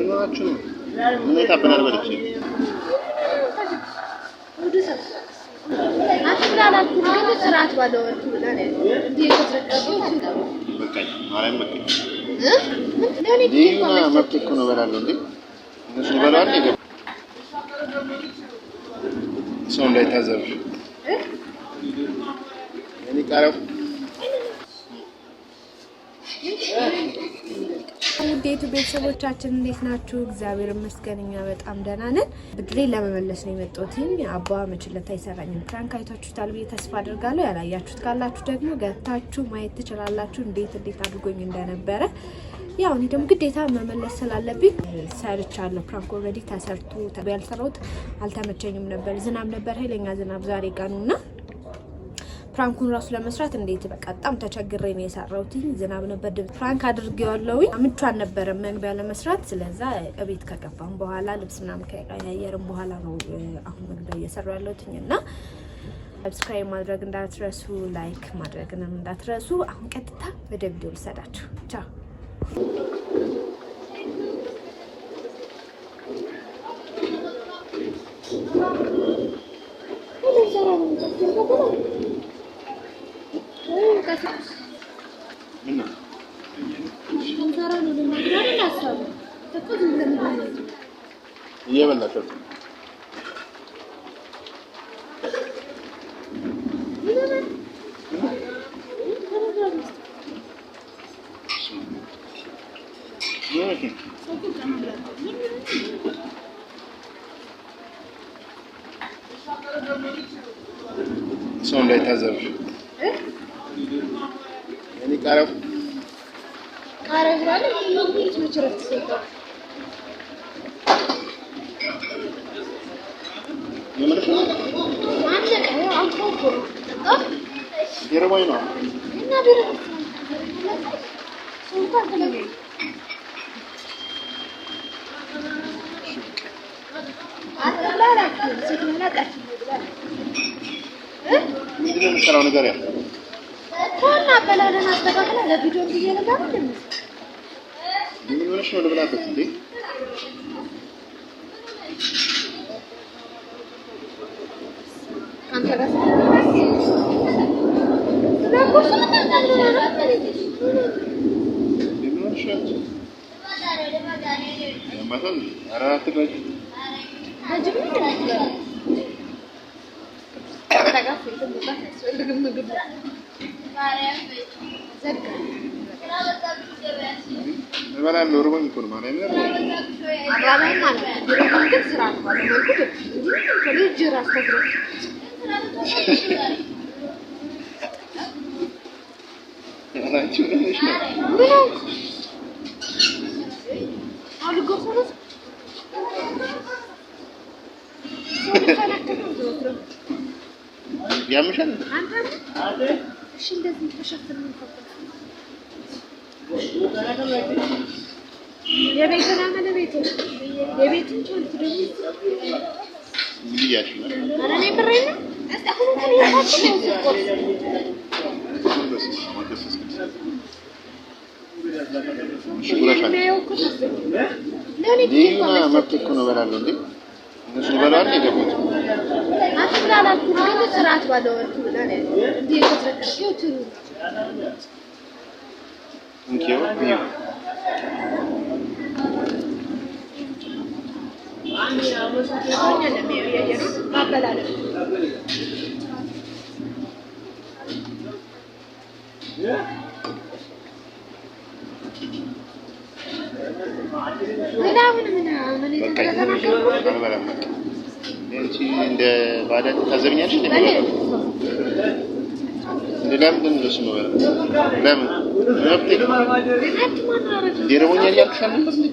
ምን ሆናችሁ ነው? ምን የታበላል በለች። በቃኝ፣ ማርያም በቃኝ። ይሁና መብት እኮ ነው፣ እበላለሁ እንዴ እነሱ ይበላሉ። ሰው እንዳይታዘብ እኔ ቃሪያው ውዴቱ ቤተሰቦቻችን እንዴት ናችሁ? እግዚአብሔር ይመስገን እኛ በጣም ደህና ነን። ብድሬን ለመመለስ ነው የመጣሁት። አባ መችለታ የሰራኝን prank አይታችሁታል ብዬ ተስፋ አድርጋለሁ። ያላያችሁት ካላችሁ ደግሞ ገብታችሁ ማየት ትችላላችሁ፣ እንዴት እንዴት አድርጎኝ እንደነበረ። ያው እኔ ደግሞ ግዴታ መመለስ ስላለብኝ ሰርቻለሁ። Prank already ተሰርቶ ያልሰራሁት አልተመቸኝም ነበር። ዝናብ ነበር፣ ኃይለኛ ዝናብ ዛሬ ቀኑና prank ኡን ራሱ ለመስራት እንዴት በቃ በጣም ተቸግሬ ነው የሰራሁት። ዝናብ ነበር፣ prank አድርጌዋለሁኝ። ምቹ አልነበረም መግቢያ ለመስራት። ስለዛ እቤት ከገባም በኋላ ልብስ ምናምን ከቀያየርም በኋላ ነው አሁን መግቢያ እየሰራሁ ያለሁትኝ እና subscribe ማድረግ እንዳትረሱ፣ like ማድረግንም እንዳትረሱ። አሁን ቀጥታ ወደ ቪዲዮ ልሰዳችሁ። ቻው። እየበላሽ ሰው እንዳይታዘብ እኔ ቃሪያው የረባኝ ነው። ምንድን ነው የምትሰራው ነገር? ያ ምን ሆነሽ ነው? ልብላበት እንዴ? ምን ሆነሽ ነው? ያማታል። ኧረ አትቅረጪ። እበላለሁ። እርቦኝ እኮ ነው። ማርያምን እርቦኝ። ኧረ አንቺ ምን ሆነሽ ነው? ያምሻል። ምን እያልሽ ነው? ይሁና መብት እኮ ነው፣ እበላለሁ እንዴ እነሱ ይበላሉ። የገቡት እንኪው ብዩ አልበላም። በቃ አንቺ እንደ ባዳ ታዘብኛለሽ። እንደ ለምንድን ነው እሱ የምበላው? ለምን መብቴ ነው እንዴ? እርቦኛል እያልኩሽ አልነበር እንዴ?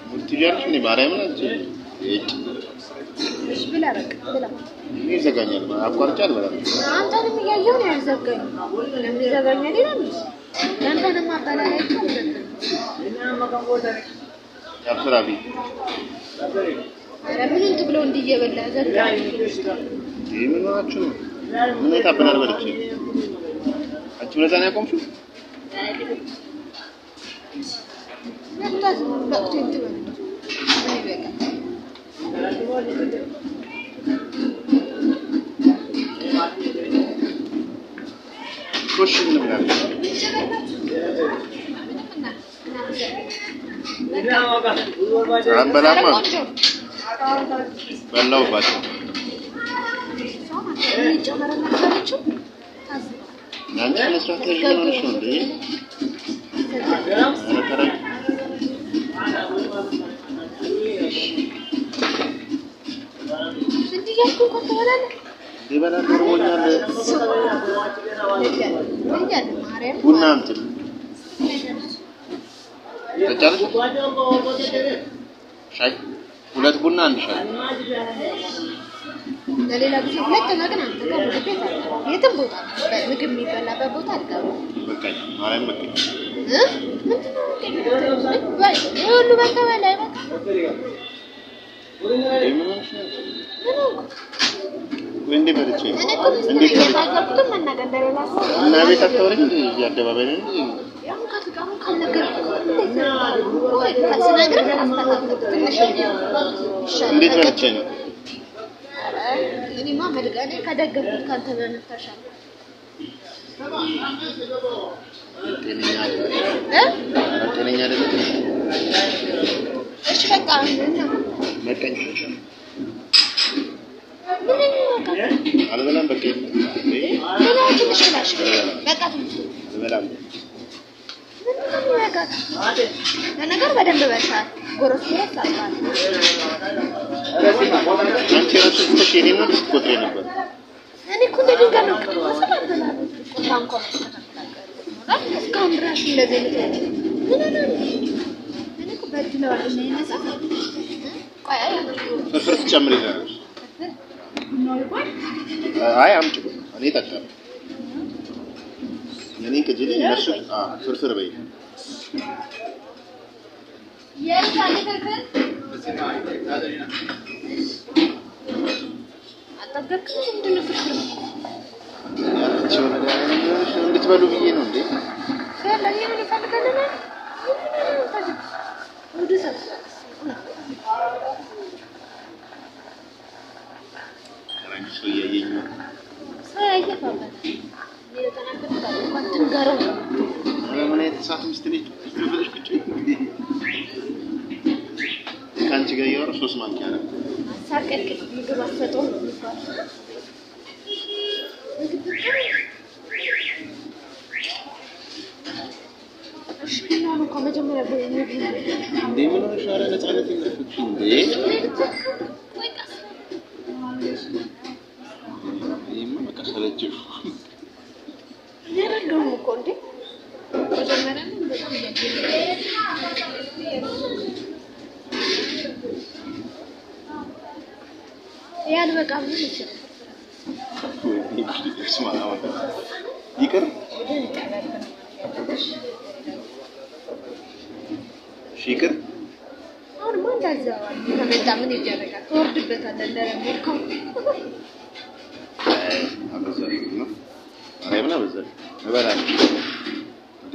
ሙልት እያልሽ እንዴ? ማርያምን አንቺ እጭ እኔ ይዘጋኛል። አቋርጬ አልበላም። አንተንም እያየሁ ነው ያልዘጋኝ። ለምን ይዘጋኛል ይላል። አንተንም አበላላቸው ያብስራ ቢ ኧረ ምኑን ትብለው እንዲህ እየበላ ዘጋ። ምን ሆናችሁ ነው? ምን የታበላል በለች። አንቺ ለዛ ነው ያቆምሽው? እሺ እንብላለን። አንበላማ በላሁባቸው። አንቺ መስራት ያዥ ምን ሆነሽ ነው እንዴ? ኧረ ተረጋጊ። እንዲህ እያልኩ እንኳን ትበላለህ። ይበላል፣ እርቦኛል። ማርያም ቡና አምጪልኝ። ጠጫለሽ? ሻይ ሁለት ቡና አንድ ሻይ። ለሌላ ጊዜ ሁለተኛ ግን አንተ ጋር ምግብ ቤት አልገባም። የትም ቦታ ምግብ የሚበላበት ቦታ አልገባም። በቃኝ፣ ማርያም በቃኝ። እ ምንድን ነው በቃኝ? ይሄ ሁሉ በልተህ በላ አይበቃም? እንዴ ምን ሆነሽ ነው? ምን ሆንኩ? ወይ እንዴ በልቼ እኔ እኮ ሚስት እንዴት ነኝ። በልቼ የታዘብኩትን መናገር እንደሌላ ሰው እና ቤት አታወሪኝ እንዴ? እዚህ አደባባይ ነው እንዴ? አሁን አሁን ካልነገርኩህ እንዴት ወይ ስነግርህ አስተካክል ትንሽ ይሻላል። እንዴት በልቼ ነው? ኧረ እኔማ እኔ ከደገምኩት ካንተ በምን ተሻልኩ? ጤነኛ አይደለሽም። እ ኧረ ጤነኛ አይደለሽም። እሺ በቃ እና በቃኝ። ምን ነው በቃ አልበላም። በቃኝ። እንዴ ምን ትንሽ ብላሽ በቃ ትንሽ አልበላም። ምንድን ነው የሚበቃት? ለነገሩ በደንብ በልተሃል። ጎረስ ጎረስ አድርገሃል። አንቺ ራስሽ ትተሽ የእኔን ነው ስትቆጥሪ ነበር። እኔ እኮ እንደ ድንጋይ ነው ቅድም ስል አልበላም። ቁጣ እንኳን ማስተካከል እስካሁን ድረስ እንደዚህ አይነት ምን ሆነ ነው? እኔ እኮ በድለዋለሁ ነው የነጻ ቆይ አይ ፍርፍር ትጨምሪ ይላል። አይ አምጪ፣ እኔ እጠጣለሁ። እኔን ቅጂልኝ፣ እነሱ ፍርፍር በይ። የት አለ ፍርፍር? አልጠገብክም? ምንድን ነው ፍርፍር? አንቺ የሆነ እንድትበሉ ብዬ ነው እንዴ? በላ እኛ ምን እንፈልጋለን? ወደ ሰብሰብ አንቺ ሰው እያየኝ ነው። ሰው ያየፋበታል። እኔ ለተናገርኩት እንኳን ትንገረው ነው። ኧረ ምን አይነት እሳት ሚስት ነች ብለሽ ቁጭ በይ። ከአንቺ ጋር እያወራሁ 3 ማንኪያ ነው። አሳቀቅ ምግብ አትሰጠውም ነው የሚባለው። ምግብ ብትበላ እሺ ቡናውን እንኳን መጀመሪያ ምግብ እንዴ ምን ሆነሽ ነው? ኧረ ነፃነት ይነፍግሽ እንዴ? ወይ ቀስ ይሄማ በቃ ሰለቸሽ። እኔ አይደለሁም እኮ እንዴ መጀመሪያ ነው በጣም ያን በቃ ምን ይችላል ስማ ይቅር እሺ ይቅር። አሁንማ እንዳዘዋል ከመጣ ምን ይደረጋል? ትወርድበታለህ እንደለመድከው። አይ አበዛሽው ነው። ማርያምን አበዛሽው። እበላለሁ እንዴ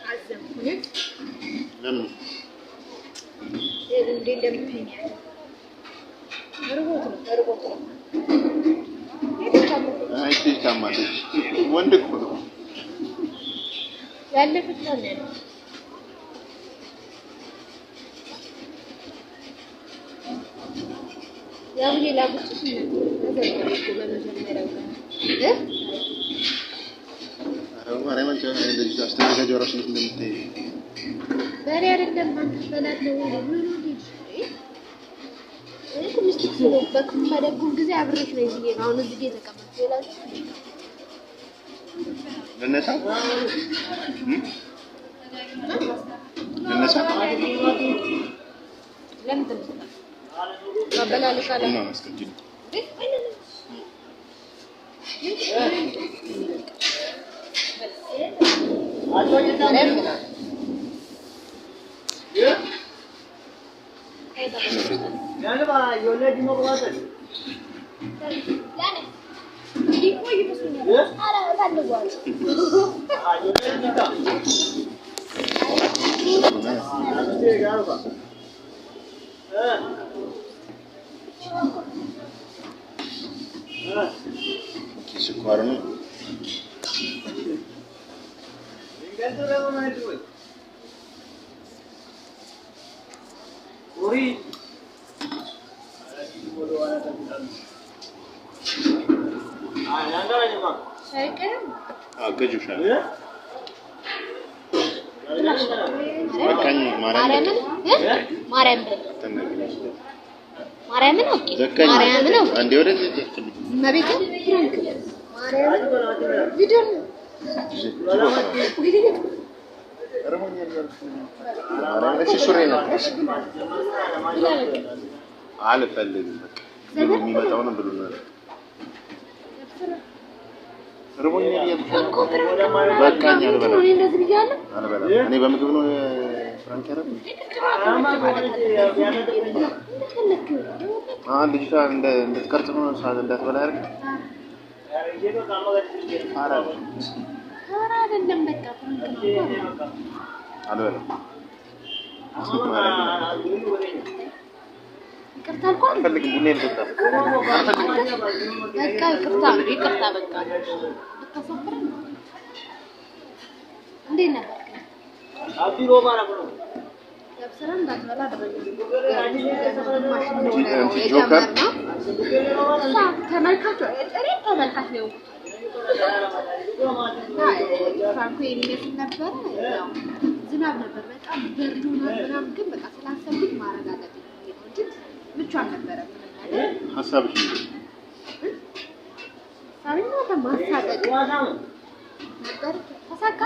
አዘንኩ እውነት ለምን እንዴ እንደምትይኝ እርቦት ነው እርቦት ነው። አይ ልጅ ታማለች። ወንድ እኮ ነው። ያለፉት ነው ያለው። ያው ይሄ ላጉርሱስ ነው እኮ በመጀመሪያው ቀን እ ኧረ ማርያም አንቺ እንደዚህ አስተናጋጇ እራሱ እንዴት እንደምታይ በሬ አይደለም አንተ ትበላለህ ወይ ምን ነው ልጅ? እኔ እኮ ሚስት ነው በክፉም በደጉም ጊዜ አብሬሽ ነኝ ብዬ ነው አሁን እዚህ የተቀመጥኩት። ሌላ ልነሳ ልነሳ ለምን ትነሳለህ? ማበላለሽ አለ ቡና አስቀጅልኝ። ስኳር ነው። አልፈልግም። የሚመጣውን ብሉ። በቃኝ፣ አልበላም። እኔ በምግብ ነው prank ያደረኩት። ልጅቷ እንድትቀርጽ ነው እንዳትበላ ያደረግህ። አልበላም። አልፈልግም። ቡና ልጠጣ በቃ ይቅርታ፣ ይቅርታ። በቃ ልታሳፍረን ነው። እንዴት ነበር? ጆከር ተመልካች ነው እና ፍራንኮ የሚመስል ነበረ። ዝናብ ነበር፣ በጣም በርዶ ምናምን፣ ግን በቃ ስላሰብኩኝ ማረጋገጥ እንጂ ምቹ አልነበረም። ሀሳብሽ ማሳቀቅ ነበር። ተሳካ።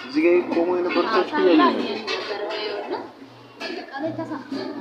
እዚህ ጋር ቆሞ የነበሩ ሰዎች አጠቃላይ ተሳካ።